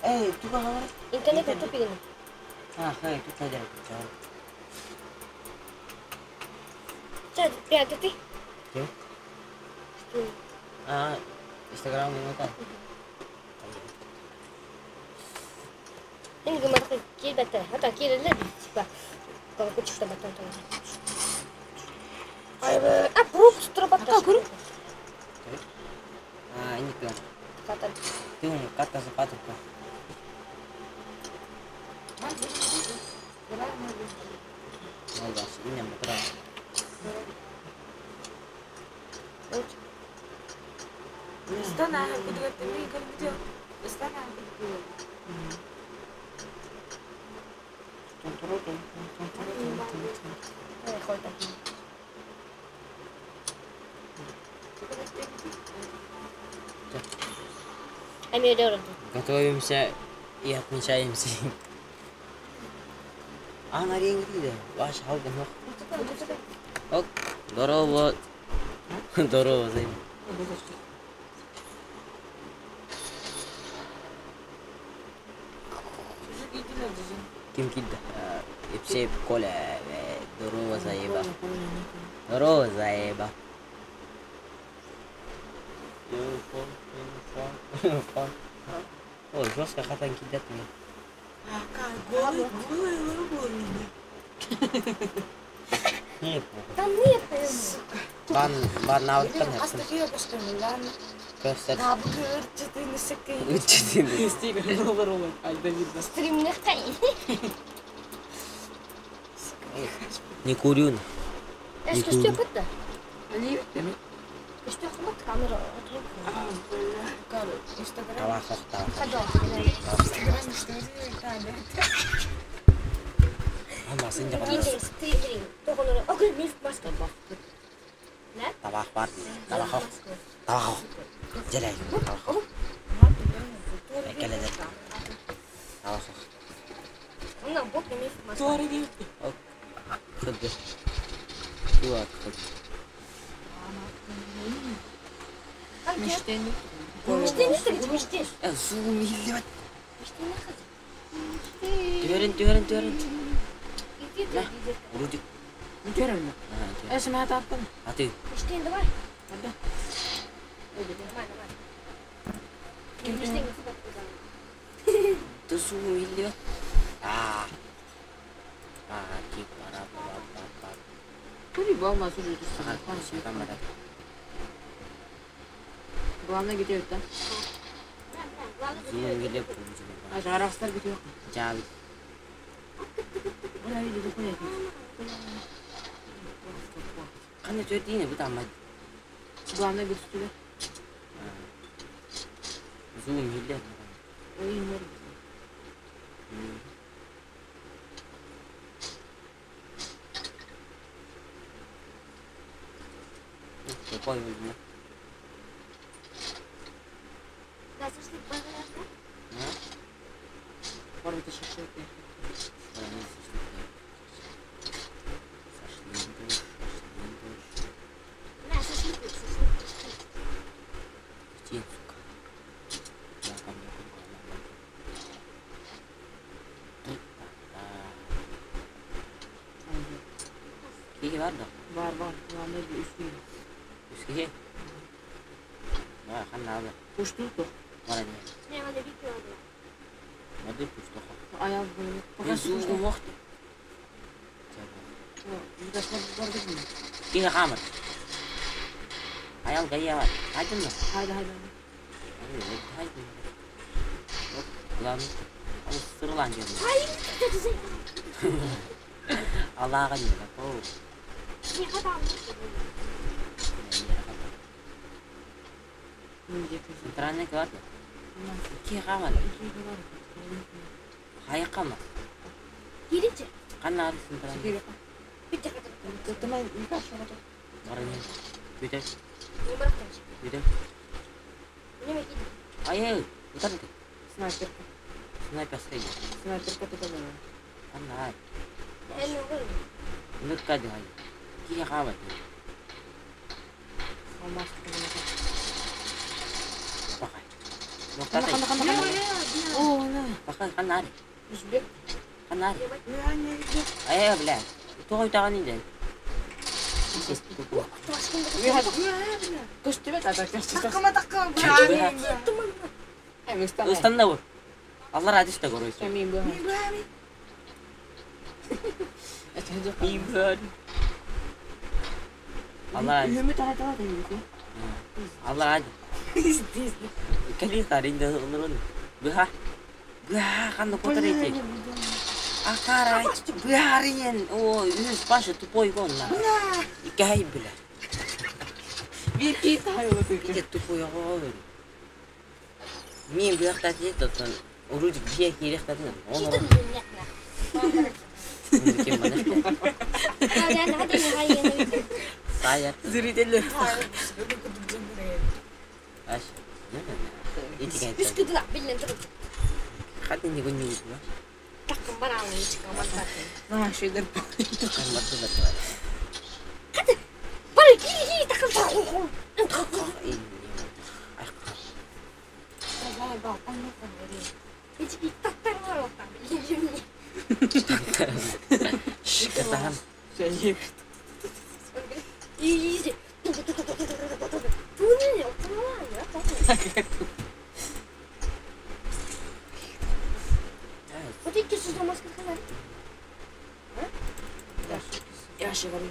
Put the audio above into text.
Эй, туга хабар? Интернет тупигин. А, хай, тут надо. Ча, пятый ты? Ким? А, Инстаграм минута. Эми гымматах киирбэттэр. Хата киирэллэр типа колокольчик батон А прук турбаттар. А, инник Хата. Ты карта запатывка. Молодец, имя Мукра. استنى كنت قدمي كلمتين استنى كنت Эмиэ дөрөдү. Готовимся и отмечаемся. А, на ринге, ваш халган. Ок, здорово. Здорово, Займ. Ким кидда? Ипсеп Коля, здорово, заеба. Здорово, заеба. Ой, жестко хатан кидат мне. Нет. Там нет. Бан, бан навыктан Қасты күйе көштемін. Көстер. Табы көрчетini сыкый. Үчүтүн. Стримнех кай. Не курю. Эс көстө көттө. Али битти. Көстө кымат камера отуруп. Инстаграм. Табак табак. Хадо. Инстаграм что Ама сен жакын. Киин стриминг. Тогонор. Окей, миф маска. Табак бар. Табак ок. Табак ок. Желай. Табак ок. Келе Табак ок. Мына бот миф маска. Туары değil. Ок. Хыды. Туак хыды. Мечтeni. Мечтени тегич мечтен. Э, зум илдебет. Мечтени хазы. Түөрен, түөрен, түөрен. Иди Урудик. Görün. Esme tattım. Аты. Мечтен давай. Hadi. Давай, давай. Мечтен Тусу илдебет. А. А, кип бара бара бара. Kuri olmaz ucu Ага, камера. Главное gidiyor da. Зум илдебет. Aç araslar gidiyor. Жабит. Buraya bir de koyayım. Кандай төртийне бут ама. Главное bir üstüne. Зум илдебет. Oyun var. Какой вы? Да, шашлык бар да? Var bir de şaşırıyor. На, шашлык, шашлык, шашлык. Киһи бар да? Var var. Главное bir üstüne. Үс киһи? Бар, ханна Uçtu da. Бар не. Не, надо видео. Модель пустоха. Ayağı böyle. Мен зугу вахты. Bir de var Киһи хамыр. Аял гая бар. Хайдын да? Haydi haydi. Хайдын. Главное, ал сырлан жерин. Ай, ты Аллаға не, о. Не хата. Центральный бар да? Киһи хамыр. Хайы хамыр. Киринче. Канна ары центральный. Битте хата. Бар не. Бүтө, Не барактан. бүтө. Не киди. Ай, утарды. Снайперка. Снайперский. Снайперка тут var. Канна ай. Мен огыл. Ныкка ди хай. Киһи хамыр. Алмаз. Бакай. Нуктатай. Хана, хана, хана. О, на. Бахан ханнари. Узбек. Ханнари. Э, бля. Тоҕо үтэҕин ден. Көстүбэт ата көстүбэт. Ыстанна бу. Аллар адис да көрөйсүн. Мин бу. Аллар адис. Аллар адис. Кэлин тарин да онорон. Быха. Быха ханна котор эти. Акара быхарыен. О, үс башы тупой гонна. Икки бля. Bir ki tayo Ити тупой гон. Мин быхта тотон. Урудик бие кирехтатын. Онор. Ким бана? Сая. Зрители. Аш. Ити кайта. Хатын не гоню. На, шедер. Шикардан. 어디 있겠어, 저 마스크 하나. Я шедер.